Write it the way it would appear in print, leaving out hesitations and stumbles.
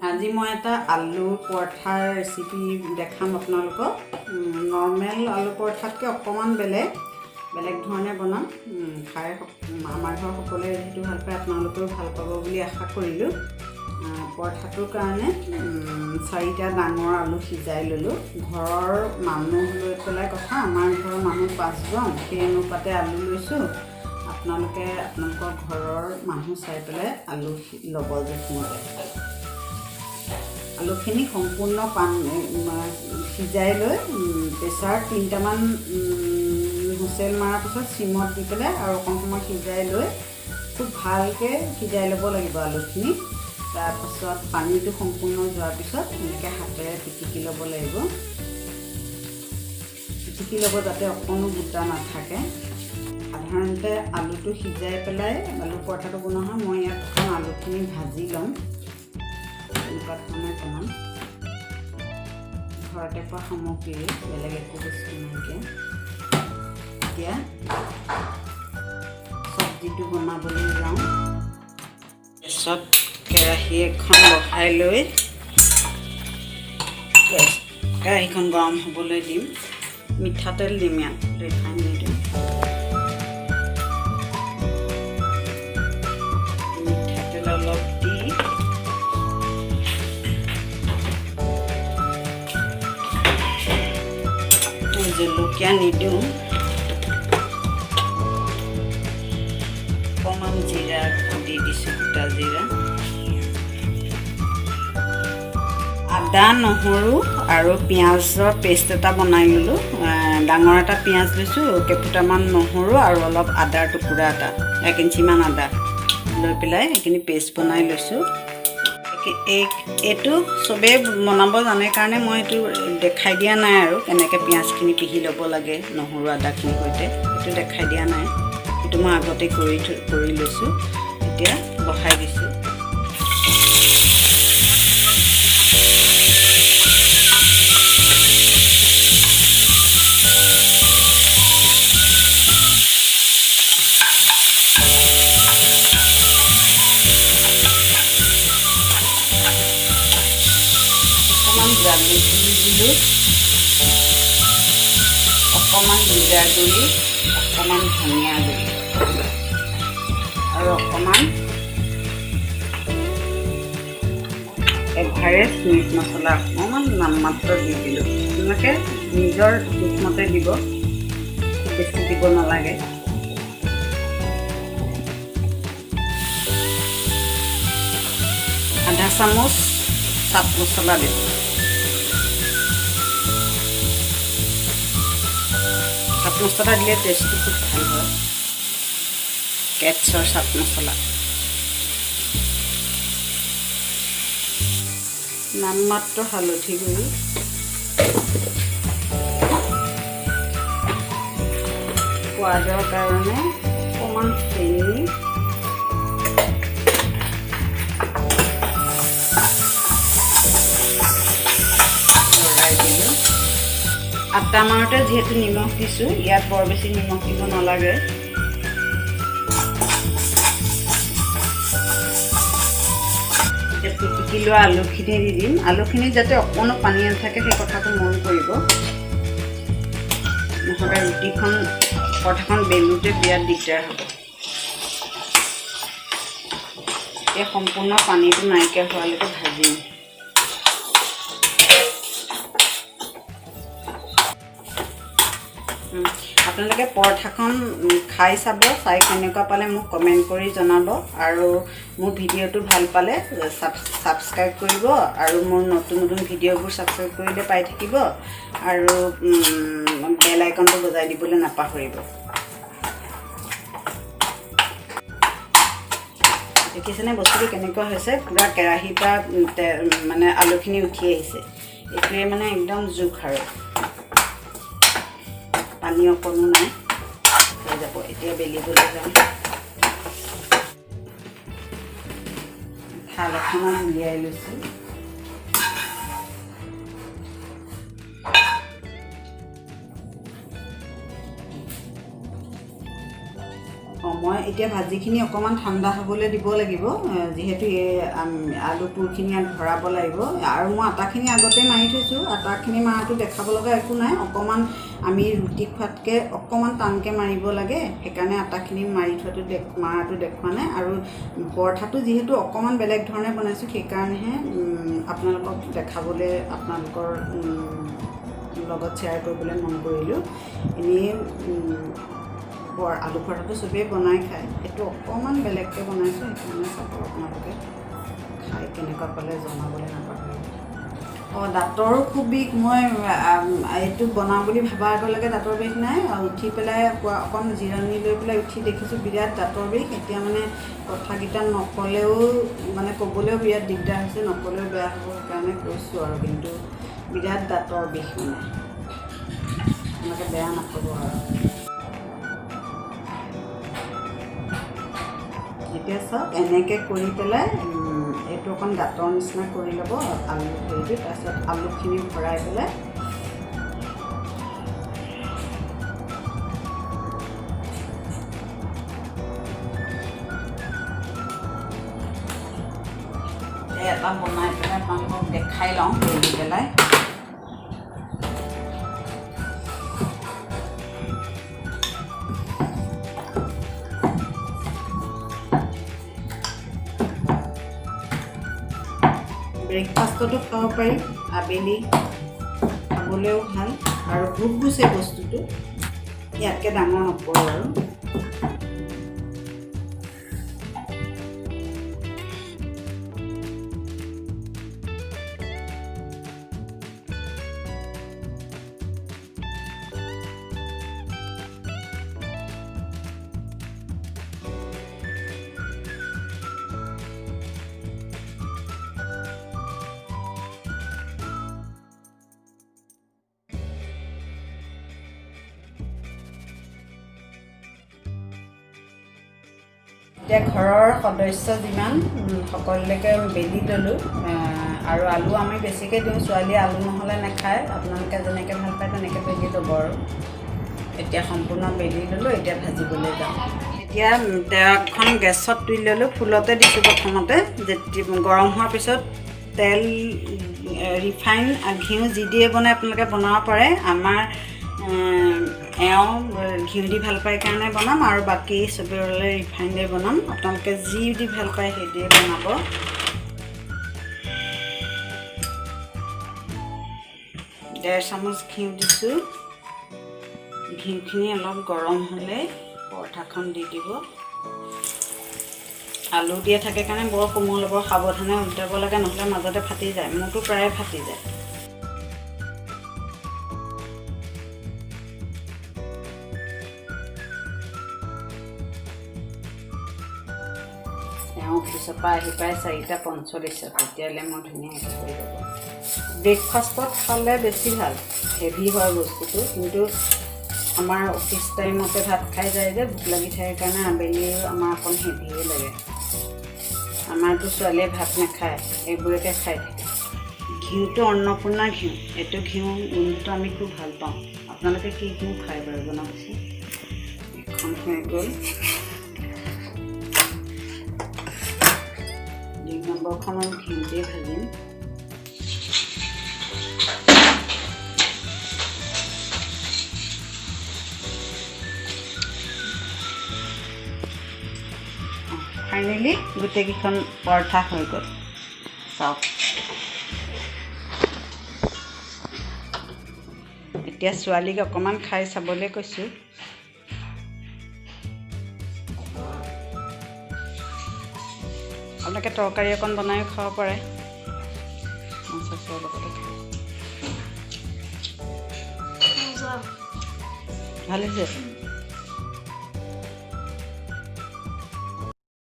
আজি মই এটা আলু পৰঠাৰ ৰেচিপি দেখাম আপোনালোকক। নৰ্মেল আলু পৰঠাতকৈ অকণমান বেলেগ বেলেগ ধৰণে বনাম। খাই আমাৰ ঘৰৰ সকলোৱে যিহেতু ভাল পায়, আপোনালোকেও ভাল পাব বুলি আশা কৰিলোঁ। পৰঠাটোৰ কাৰণে চাৰিটা ডাঙৰ আলু সিজাই ল'লোঁ। ঘৰৰ মানুহ লৈ পেলাই কথা, আমাৰ ঘৰৰ মানুহ পাঁচজন, সেই অনুপাতে আলু লৈছোঁ। আপোনালোকে আপোনালোকৰ ঘৰৰ মানুহ চাই পেলাই আলু ল'ব জোখমতে। আলুখিনি সম্পূৰ্ণ সিজাই লৈ প্ৰেছাৰত তিনিটামান হুইচেল মৰাৰ পিছত চিমত দি পেলাই আৰু অকণ সময় সিজাই লৈ, খুব ভালকৈ সিজাই ল'ব লাগিব আলুখিনি। তাৰপাছত পানীটো সম্পূৰ্ণ যোৱাৰ পিছত এনেকৈ হাতেৰে পিটিকি ল'ব লাগিব। পিটিকি ল'ব যাতে অকণো গোটা নাথাকে। সাধাৰণতে আলুটো সিজাই পেলাই আলু পৰঠাটো বনোৱা হয়। মই ইয়াত অকণ আলুখিনি ভাজি ল'ম, তেনেকুৱা ধৰণে বনাম। ঘৰতে পোৱা সামগ্ৰীৰে, বেলেগ একো বস্তু নাইকিয়া। এতিয়া চব্জিটো বনাবলৈ যাওঁ। গেছত কেৰাহী এখন বহাই লৈ কেৰাহীখন গৰম হ'বলৈ দিম। মিঠাতেল দিম ইয়াত, ৰিফাইন নিদিওঁ। মিঠাতেল অলপ দি মই জলকীয়া নিদিওঁ। অকণমান জিৰা দি দিছোঁ, গোটা জিৰা। আদা, নহৰু আৰু পিঁয়াজৰ পেষ্ট এটা বনাই ল'লোঁ। ডাঙৰ এটা পিঁয়াজ লৈছোঁ, কেইফুটামান নহৰু আৰু অলপ আদাৰ টুকুৰা এটা, 1 ইঞ্চিমান আদা লৈ পেলাই সেইখিনি পেষ্ট বনাই লৈছোঁ। এইটো চবেই বনাব জানে কাৰণে মই এইটো দেখাই দিয়া নাই আৰু কেনেকৈ পিঁয়াজখিনি পিহি ল'ব লাগে নহৰু আদাখিনিৰ সৈতে, সেইটো দেখাই দিয়া নাই। সেইটো মই আগতে কৰি লৈছোঁ। এতিয়া বহাই দিছোঁ। অকণমান জালুক দি দিলোঁ, অকণমান জিৰা গুড়ি, অকণমান ধনিয়া গুড়ি আৰু অকণমান এভাৰেষ্ট মিট মছলা অকণমান নামমাত্ৰ দি দিলোঁ। আপোনালোকে নিজৰ জোখমতে দিব, খুব বেছি দিব নালাগে। আধা চামুচ চাট মছলা দিছোঁ। চাট মছলা দিলে টেষ্টটো খুব ভাল হয়। কেটছৰ চাট মছলা। নামমাত্ৰ হালধি গুড়ি, সোৱাদৰ কাৰণে অকণমান চেনি, লৰাই দিলোঁ। আটা মাৰোঁতে যিহেতু নিমখ দিছোঁ, ইয়াত বৰ বেছি নিমখ দিব নালাগে। এতিয়া পিটিকি লোৱা আলুখিনি দি দিম। আলুখিনি যাতে অকণো পানী নাথাকে, সেই কথাটো মন কৰিব। নহ'লে ৰুটিখন, পৰঠাখন বেলোতে বিৰাট দিগদাৰ হ'ব। এতিয়া সম্পূৰ্ণ পানীটো নাইকিয়া হোৱালৈকে ভাজিম। আপোনালোকে পৰঠাখন খাই চাব। চাই কেনেকুৱা পালে মোক কমেণ্ট কৰি জনাব আৰু মোৰ ভিডিঅ'টো ভাল পালে ছাবস্ক্ৰাইব কৰিব আৰু মোৰ নতুন নতুন ভিডিঅ'বোৰ ছাবস্ক্ৰাইব কৰিলে পাই থাকিব আৰু বেল আইকনটো বজাই দিবলৈ নাপাহৰিব। দেখিছেনে বস্তুটো কেনেকুৱা হৈছে? পূৰা কেৰাহীৰ পৰা মানে আলুখিনি উঠি আহিছে। এইটোৱে মানে একদম জোখ আৰু পানী অকণো নাই, হৈ যাব। এতিয়া বেলিবলৈ যাম। থাল এখনত উলিয়াই লৈছোঁ। অকণমান মই এতিয়া ভাজিখিনি অকণমান ঠাণ্ডা হ'বলৈ দিব লাগিব, যিহেতু এই আলু পুৰখিনি ইয়াত ভৰাব লাগিব। আৰু মই আটাখিনি আগতে মাৰি থৈছোঁ। আটাখিনি মাৰাটো দেখাব লগা একো নাই। অকণমান আমি ৰুটি খোৱাতকৈ অকণমান টানকৈ মাৰিব লাগে, সেইকাৰণে আটাখিনি মাৰি থোৱাটো মাৰাটো দেখুওৱা নাই। আৰু পৰঠাটো যিহেতু অকণমান বেলেগ ধৰণে বনাইছোঁ, সেইকাৰণেহে আপোনালোকক দেখাবলৈ, আপোনালোকৰ লগত শ্বেয়াৰ কৰিবলৈ মন কৰিলোঁ। এনেই আলু পৰঠাটো চবেই বনাই খায়, সেইটো অকণমান বেলেগকৈ বনাইছোঁ, সেইকাৰণে চাব আপোনালোকে খাই কেনেকুৱা পালে জনাবলৈ নাপাহৰিব। দাঁতৰো খুব বিষ। মই এইটো বনাওঁ বুলি ভবাৰ আগলৈকে দাঁতৰ বিষ নাই। উঠি পেলাই অকণ জিৰণি লৈ পেলাই উঠি দেখিছোঁ বিৰাট দাঁতৰ বিষ। এতিয়া মানে কথাকেইটা নক'লেও মানে ক'বলৈও বিৰাট দিগদাৰ হৈছে, নক'লেও বেয়া হ'ব, সেইকাৰণে কৈছোঁ আৰু। কিন্তু বিৰাট দাঁতৰ বিষ, মানে আপোনালোকে বেয়া নাপাব আৰু। এতিয়া চাওক এনেকৈ কৰি পেলাই এইটো অকণ গাঁতৰ নিচিনা কৰি ল'ব আলু হেৰিটো। তাৰপিছত আলুখিনি ভৰাই পেলাই এটা বনাই পেলাই আপোনালোকক দেখাই লওঁ বেলি পেলাই। ব্ৰেকফাষ্টতো খাব পাৰি, আবেলি খাবলৈও ভাল আৰু ভোক গুচে বস্তুটো। ইয়াতকৈ ডাঙৰ নকৰোঁ আৰু। এতিয়া ঘৰৰ সদস্য যিমান সকলোলৈকে বেলি ল'লোঁ। আৰু আলু আমি বেছিকৈ দিওঁ, ছোৱালীয়ে আলু নহ'লে নাখায়। আপোনালোকে যেনেকৈ ভাল পায় তেনেকৈ বেলি ল'ব আৰু। এতিয়া সম্পূৰ্ণ বেলি ল'লোঁ, এতিয়া ভাজিবলৈ যাওঁ। এতিয়া তেৱাখন গেছত তুলি ল'লোঁ, ফুলতে দিছোঁ প্ৰথমতে। যেতিয়া গৰম হোৱাৰ পিছত তেল, ৰিফাইন, ঘিউ যি দিয়ে বনাই আপোনালোকে বনাব পাৰে। আমাৰ এওঁ ঘিউ দি ভাল পায় কাৰণে বনাম, আৰু বাকী চবৰে ৰিফাইন দিয়ে বনাম। আপোনালোকে যি দি ভাল পায় সেই দিয়ে বনাব। ডেৰ চামুচ ঘিউ দিছোঁ। ঘিউখিনি অলপ গৰম হ'লে পৰঠাখন দি দিব। আলু দিয়া থাকে কাৰণে বৰ কোমল হ'ব, সাৱধানে উল্টাব লাগে, নহ'লে মাজতে ফাটি যায়। মোৰতো প্ৰায়ে ফাটি যায়। এওঁ অফিচৰ পৰা আহি পাই 4:45, তেতিয়াহ'লে মই ধুনীয়াকৈ হৈ যাব। ব্ৰেকফাষ্টত খালে বেছি ভাল, হেভি হয় বস্তুটো। কিন্তু আমাৰ অফিচ টাইমতে ভাত খাই যায় যে, ভোক লাগি থাকে কাৰণে আবেলিও আমাৰ অকণ হেভিয়ে লাগে। আমাৰতো ছোৱালীয়ে ভাত নাখায়, এইবোৰকে খাই থাকে। ঘিউটো অন্নপূৰ্ণা ঘিউ, এইটো ঘিউ গোন্ধটো আমি খুব ভাল পাওঁ। আপোনালোকে কি ঘিউ খায় বাৰু জনাবচোন। এখন হৈ গ'ল। 2 নম্বৰখন আৰু ঘিউতেই ভাজিম। ফাইনেলি গোটেইকেইখন পৰঠা হৈ গ'ল। চাওক এতিয়া ছোৱালীক অকণমান খাই চাবলৈ কৈছোঁ। আপোনালোকে তৰকাৰী অকণ বনায়ো খাব পাৰে, মাছ চাছৰ লগতে খাব। ভাল হৈছে।